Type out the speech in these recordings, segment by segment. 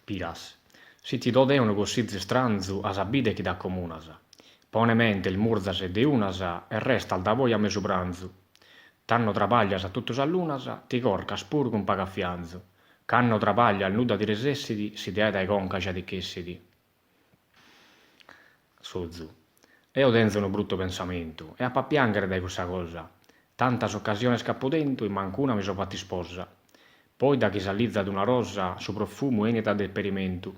Piras. Si ti do deo unu cossizu istranzu as a bider chi t'acomunas. Pone mente, ismurzas e deunas e restas daboi a mesu pranzu. Tando trabaglias a totu sas lunas, ti corcas puru cun pagu afianzu. Cando trabaglias nudda ti resessit, s'idea dae conca ja ti ch'essit. Sozu. Eo tenzo unu bruttu pensamentu e apo a pianghere dae cussa cosa. Tantas ocasiones ch'apo tentu e mancuna mi so fattu isposa. Poi da chi s'allizat una rosa su profumu 'enit a deperimentu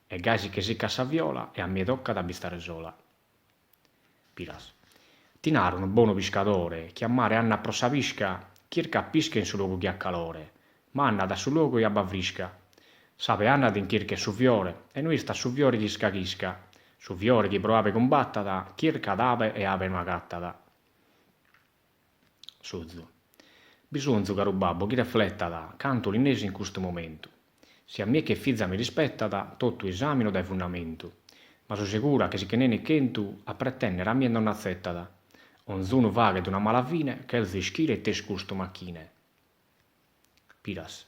e gai si che siccat sa viola e a mie toccat a bistare sola. Piras. Ti naro unu bonu piscadore chi a mare annat pro sa pisca, chircat pische in su logu chi at calore, ma annat a su logu 'e abba frisca. S'abe annat in chirca 'e su fiore e no istat su fiore chisca chisca, su fiore chi pro abe cumbattat, chircat abe e abe no agattat. Sozu. Bisonzu, caru babbu, chi reflettat cantu li nesi in custu momentu. Si a mie che fiza mi rispettat, totu isamino dae fundamentu. Ma so segura chi si che n'enit chentu, a pretender a mie non atzettat. Onzunu faghet una mala fine, chelzo ischire it'est custu machine. Piras.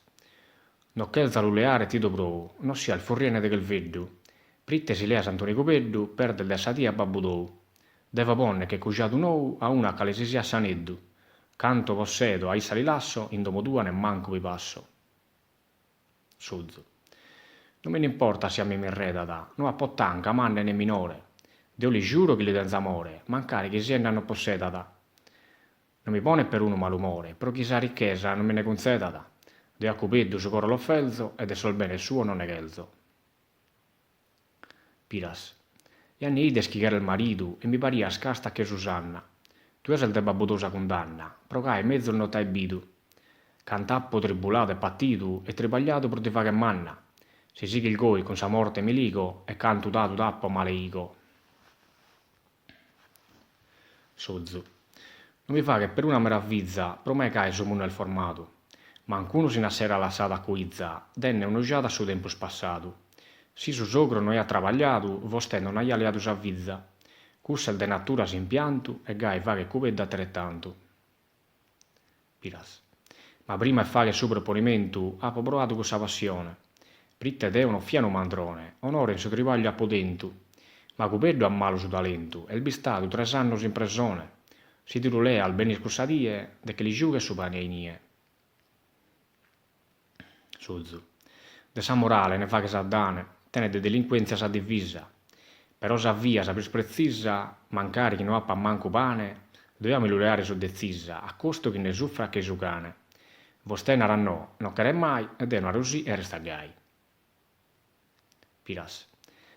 No chelzo a lu leare ti do prou, no sias furriende de chelveddu, prite si leas Antoni Cubeddu perdes dae sa die a babbu tou. Devo ponner che cujadu nou a una cale si siat s'aneddu. Cantu possedo a issa li lasso, in domo tua nemmancu bi passo. Sozu. No mi nd'importat si a mie m'irredat, no apo tanca manna e ne minore. Deo li juro chi li tenzo amore, mancari chi sienda no possedat. No mi ponet perunu malumore, pro chi sa richesa no mi nde cuntzedat. Deo a Cubeddu su coro l'ofelzo e de sos benes suos no nde chelzo. Piras. Ja nde 'ides chi cheres maridu e mi parias casta che Susanna. Tue ses de babbu tou sa cundanna, pro gai mezus no t'aer bidu. Cant'apo tribuladu e patidu e tribagliadu pro ti fagher manna. Si sighis goi cun sa morte mi ligo e cantu dadu t'apo maleigo. Sozu. No mi faghet peruna meraviza, pro me gai su mundu est formadu. Mancunu si nd'esseret lassadu a cuiza, dende un'ojada a su tempus passadu. Si su sogru no aiat trabagliadu, vostè non aiat leadu sa fiza. Cussu est de natura s'impiantu e gai faghet Cubeddu ateretantu. Piras. Ma prima 'e fagher su proponimentu apo proadu cussa passione. Prite deo no fia unu mandrone, onore in su tribagliu apo tentu. Ma Cubeddu at malu su talentu, est bistadu tres annos in presone. Si ti lu leas benit cussa die de che li giugher su pane a inie. Sozu. De sa morale nde faghes addane, tenet de delincuentzia sa divisa. Però sa via sa pius pretzisa, mancari chi no apat mancu pane, deo a mi lu leare so detzisa, a costu chi nde sufrat che su cane. Vostè narat no, no cheret mai, e deo naro si e restat gai. Piras.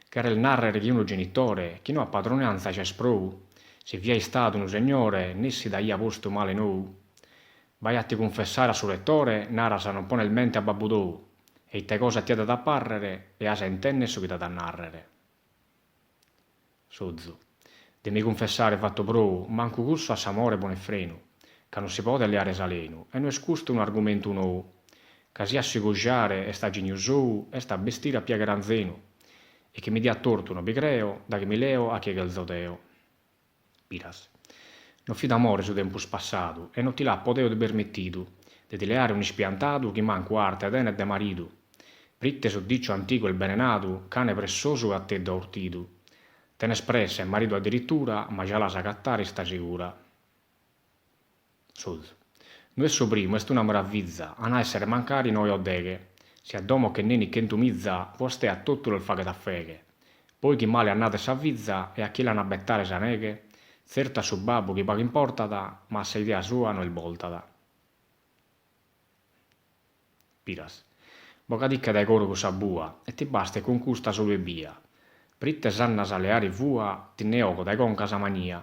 Cheret nàrrere chi unu genitore chi no at padronantza ja est prou? Si fia istadu unu segnore nessi t'aia postu male nou. Bae a ti cunfessare a su retore, naras non pones mente a babbu tou. E ite cosa ti at a pàrrere e as a intender su chi t'at a nàrrere. Sozu. De mi cunfessare fatto prou, mancu cussu a s'amore ponet frenu, ca non si podet leare s'alenu, e no est custu unu argumentu nou. Ca si a si cojare est a geniu sou, est a bestire a piaghere anzenu. E chi mi diat tortu no bi creo, da chi mi leo a chie chelzo deo. Piras. No fit amore su tempus passadu e no ti l'apo deo permitidu de ti leare un'ispiantadu chi mancu arte tenet de maridu. Prite su diciu antigu est bene nadu, cane pressosu catteddu aurtidu. Tenes presse e maridu addirittura, ma ja l'as agattare ista sigura. Sozu. No est su primu, est una meraviza, an a essere mancari noe o deghe. Si a domo che nd'enit chentumiza, vostè a totu los faghet a feghe. Poi chi male andat sa fiza e a chie l'an a bettare sa neghe? Tzertu a su babbu chi pagu importat, ma a sa idea sua no isboltat. Piras. Bogadicche dae coro cussa bua e ti bastet cun custa solu ebbia. Prite s'andas a leare fua ti nde 'ogo dae conca sa mania.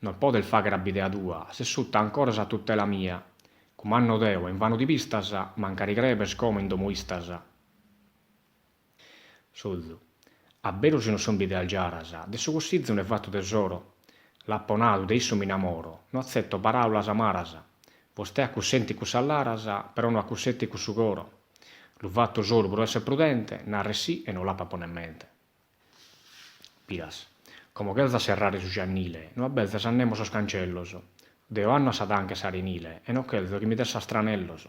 Non podes fagher a bidea tua, ses sutta ancora sa tutela mia. Cumando deo e invanu ti pistas, mancari crebes como in domo istas. Sozu. A beru si non sun bideas giaras, de su cussizu nde fatto tesoro. L'apo nadu, de issu m'inamoro, no atzetto paraulas amaras. Vostè accussentit cun sas laras, però no accussentit cun su coro. Lu fatto solu pro esser prudente, narrer sì e no l'apo a ponner mente. Piras. Como chelzo serrare su giannile, no abelzas a nemos sos cancellos. Deo ando a sa tanca 'e s'arenile e no chelzo chi mi des astranellos.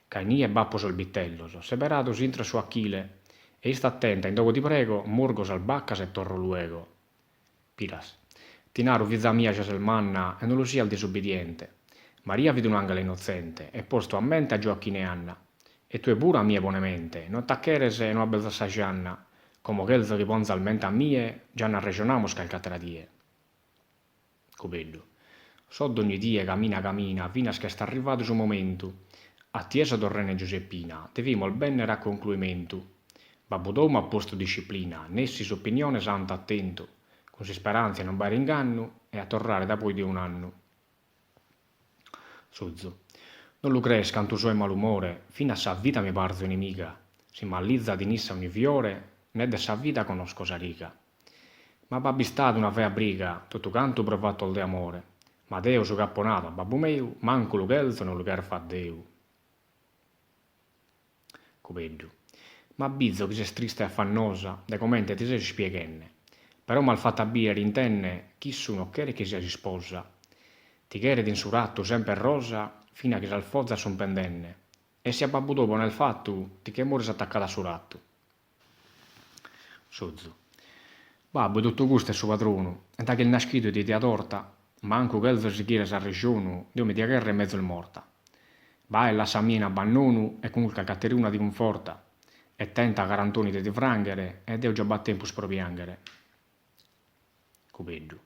Ca inie b'apo sos bitellos, seberados intro 'e su 'achile. E ista attenta, in domo ti prego, murgo sas baccas e torro luego. Piras. Ti naro, fiza mia, già ses manna e non lu sias disobbediente. Maria fit un'anghela innotzente e postu at mente a Gioacchinu e Anna. E tue puru a mie pone mente, no t'accheres e no abelzas sa gianna. Como chelzo chi ponzas mente a mie, già nd'arrejonamos calch'atera die. Cubeddu. So dogni die camina camina finas ch'est arrivadu su momentu. A tie so torrende Giuseppina, devimos bennere a concluimentu. Babbu tou m'at postu disciplina, nessi s'opinione santa at tentu, cun s'isperantzia 'e non b'aere ingannu e a torrare da poi de un'annu. Sozu. Non lu crees cantu so 'e malumore, finas sa vida mi parzo inimiga, si m'allizat in issa ogni fiore, ne de sa vida conosco sa riga. Ma b'at bistadu una fea briga, totu cantu pro fattos de amore, ma deo su ch'apo nadu a babbu meu, mancu lu chelzo ne lu cherfat Deu. Cubeddu. M'abbizo chi ses trista e affannosa de comente ti ses ispieghende, però m'as fattu a bider intende ch'issu no cheret chi sias isposa. Ti cheret in su rattu semper rosa fina chi sas fozas sun pendende e si a babbu tou pones fattu ti che moris attaccada a su rattu. Sozu. Babbu 'e totu custu est su padronu e da ch'est naschidu 'e idea torta, mancu chelzo sighire s'arrejonu, deo mi dia cherrer mezus morta. Bae e lassa a mie in abbandonu e cun calch'ateruna ti cunforta e tenta car'Antoni de ti franghere e deo già b'at tempus pro pianghere. Cubeddu.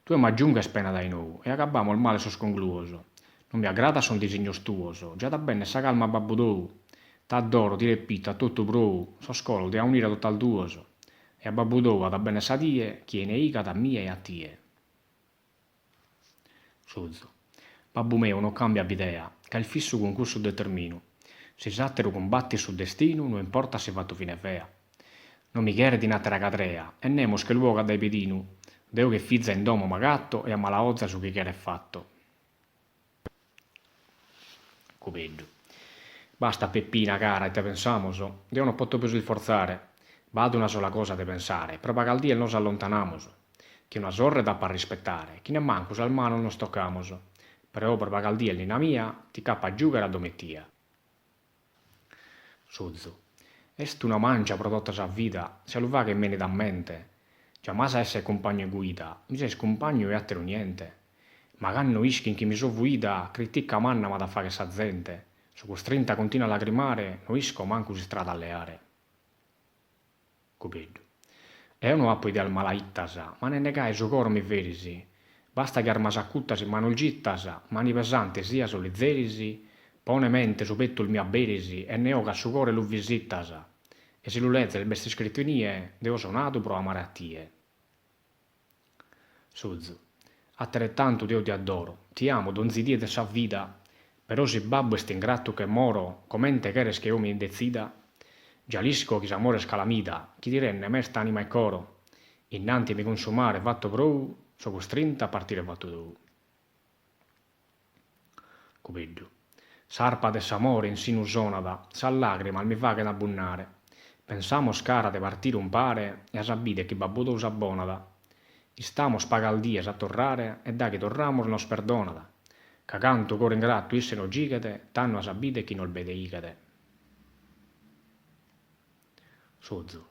Tue m'aggiunghes pena dae nou e agabbamos male sos congluos. Non mi aggradat sos disignos tuos, già at a benner sa calma a babbu tou. T'adoro, ti repito, a totu prou, sos coros de aunire a totas duos. E a babbu tou at a benner sa die chi 'eneigat a mie e a tie. Sozu. Babbu meu no cambiat bidea, ca est fissu cun cussu determinu. Si s'ateru cumbattit su destinu no importat si fatto fine fea. No mi cheret in atera cadrea e nemos che lu 'ogat dae pedinu. Deo che fiza in domo m'agatto e a mala 'oza su chi cheret fatto. Cubeddu. Basta Peppina cara ite pensamos, deo no poto pius isforzare, b'at una sola cosa de pensare, pro pagas dies nos allontanamos, che una sorre t'apo a rispettare, chi nemmancu sas manos nos toccamos, però pro pagas dies Nina mia, ti ch'apo a giughere a domo 'e tia. Sozu. Est una mancia pro tota sa vida, si a lu fagher m'enit a mente. Già m'as a esser cumpagnu 'e guida, mi ses cumpagnu 'e atteru niente. Ma cando ischin chi mi so fuida, critica manna m'at a fagher sa zente. So custrinta continu a lagrimare, no isco mancu s'istrada a leare. Cubeddu. Eo no apo ideas malaittas, ma nende gai su coro mi feris. Basta chi armas acutas in manos gittas, mani pesante sias o lizeris, pone mente su pettus mi abberis e nde 'ogas su coro e lu visittas. E si lu lezes b'est iscrittu inie, deo so nadu pro amare a tie. Sozu. Ateretantu deo ti adoro, ti amo donzi die de sa vida, però si babbu est ingratu che moro, comente cheres chi eo mi detzida? Già l'isco chi s'amore est calamida, chi tirende m'est anima e coro, innanti 'e mi consumare fatto prou, so custrinta a partire fattu tou. Cubeddu. S'arpa de s'amore in sinu sonat, sas lagrimas mi faghen abbunnare. Pensamos cara de partire umpare e as a bider chi babbu tou s'abbonat. Istamos pagas dies a torrare e daghi torramos nos perdonat, ca cantu coro ingratu isse nos gighet, tando as a bider chi nos beneighet. Sozu.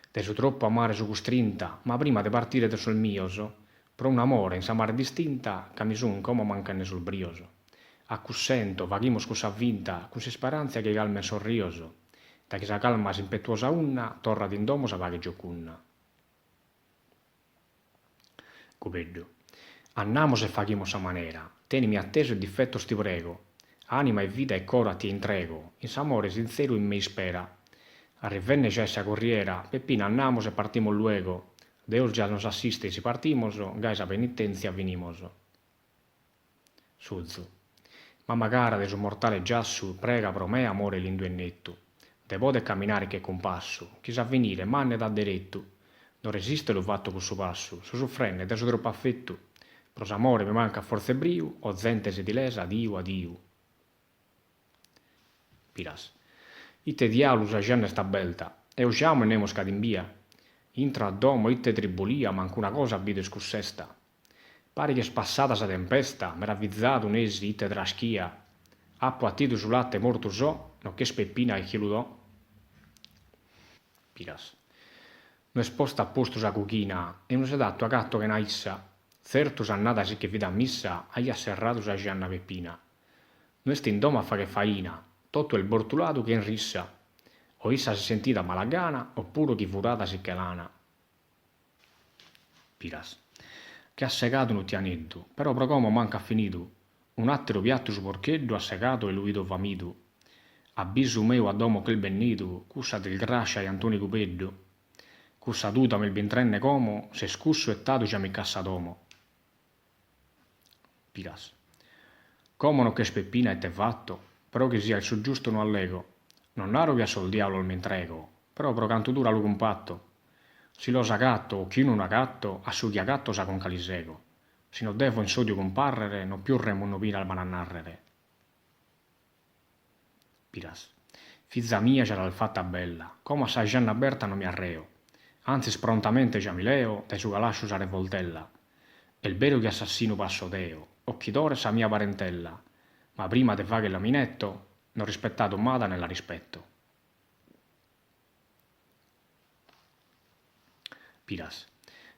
De su troppu amare so custrinta, ma prima de partire de sos mios, pro un'amore in s'amare distinta, ca mi sun como manchende sos brios. Accussento, faghimos cussa finta, cun s'isperantzia chi calmen sos rios, daghi sa calmat s'impetuosa unna, torrat in domo sa paghe giocunna. Cubeddu. Andamos e faghimos sa manera, tenimi attesu e difettos ti prego, anima e vida e coro a tie intrego, in s'amore sintzeru in me ispera. Arrivende già est sa corriera, Peppina andamos e partimos luego, Deus già nos assistet si partimos, gai sa penitentzia finimos. Sozu. Mama cara de su mortale giassu prega pro me amore lindu e nettu, de poder caminare che cumpassu, chi s'avvenire m'andet a derettu. No resisto e lu fatto cussu passu, so suffrende de su troppu affettu, pro s'amore mi mancat forza e briu, o zente sedilesa adiu adiu. Piras. Ite diaulu sa gianna est abelta, eo giamo e nemos ch'at imbia. Intro a domo ite tribulia manc'una cosa bido iscussesta. Paret chi est passada sa tempesta, meravizadu nesi ite traschia. Apo 'atidu su latte mortu so, no ch'est Peppina e chi lu do. Piras. No est posta a postu sa cughina e unu sedattu agatto chena issa. Tzertu s'annada si che fit a missa aiat serradu sa gianna Peppina. No est in domo a fagher faina, totu est bortuladu che in rissa. O issa s'est sentida a mala gana o puru chi furada si che l'ana. Piras. Che at segadu unu tianeddu, però pro como mancu at finidu. Un'àteru piatu su porcheddu at segadu e lu 'ido famidu. A bisu meu a domo ch'est bennidu cussa dilgrascia 'e Antoni Cubeddu. Cussa duda m'est bintrende como, s'est cussu 'ettadu già mi ch'at sa domo. Piras. Como no ch'est Peppina ite fatto? Pro chi siat su giustu no allego. Non naro chi a sos diaulos m'intrego, però pro cantu dura lu cumpatto. Si los agatto o chi unu n'agatto, a su chi agatto sa conca li sego. Si no devo in s'odiu cumparrere, no pius Remunnu Piras m'an a narrere. Piras. Fiza mia già l'as fatta bella, como a sa gianna aberta no mi arreo, antzis prontamente già mi leo dae su calasciu sa revoltella. Est beru chi assassinu passo deo, occhidore sa mia parentella, ma prima de fagher la minetto, no rispettadu m'at ne la rispetto. Piras.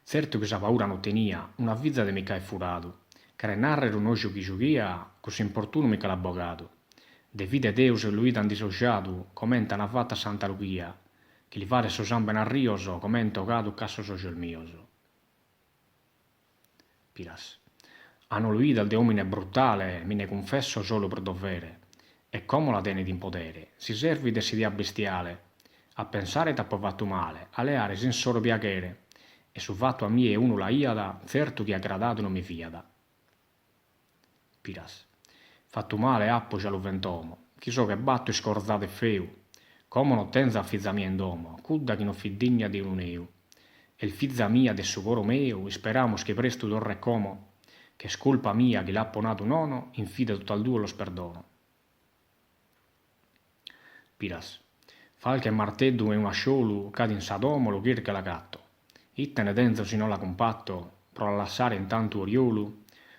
Tzertu chi sa paura no tenia, una fiza de mi ch'aer furadu. Cheret narrer un'oju chi giughia, cuss'importunu mi che l'at bogadu. De fide 'e Deus lu 'idan disojadu, comente ana fatu a Santa Lughia, chi li falet su sambene a rios, comente 'ogadu ch'at sos ojos mios. Piras. A no lu 'ider de omine brutale mi nde cunfesso solu pro dovere e como la tenet in podere, si servit de s'idea bestiale. A pensare ite apo fatu male, a leare s'insoro piaghere e su fatu a mie unu l'aiat, tzertu chi aggradadu non mi fiat. Piras. Fattu male apo già lu fentomo, chi so che battu iscorzadu e feu. Como no tenzo a fiza mia in domo, cudda chi no fit digna de unu neu. Est fiza mia de su coro meu, isperamus chi prestu torret como. Ch'est culpa mia chi l'apo nadu nono, in fide totas duos los perdono. Piras. Falche e marteddu e un'asciolu ch'at in sa domo lu chirco e l'agatto. Ite nde tenzo si no la cumpatto pro la lassare in tantu oriolu?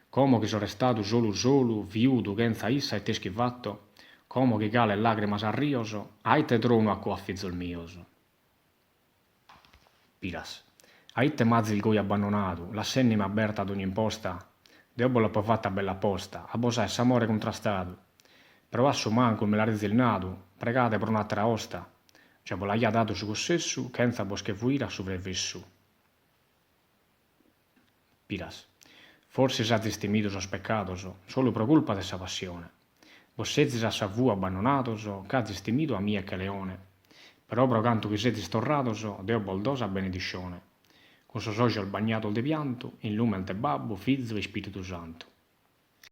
Como chi so restadu solu solu, viudu chentza issa it'est chi fatto? Como chi calet lagrimas a rios, a ite tronu aco a fizos mios? Piras. A ite m'azis goi abbandonadu, lassendemi aberta dogni imposta? Deo bos l'apo fata bella aposta, a bos aer s'amore cuntrastadu. Però a su mancu mi l'arezis nadu, pregade pro un'atera 'osta. Già bos l'aia dadu su cussessu, chentza bos che fuire a su revessu. Piras. Forsis azis timidu sos peccados, solu pro culpa de sa passione. Bos sezis a sa fua abbandonados, ca azis timidu a mie che leone. Però pro cantu chi sezis torrados, deo bos do sa benediscione. Cun sos ojos bagnados de piantu, in lumen de Babbu, Fizu e Ispiritu Santu.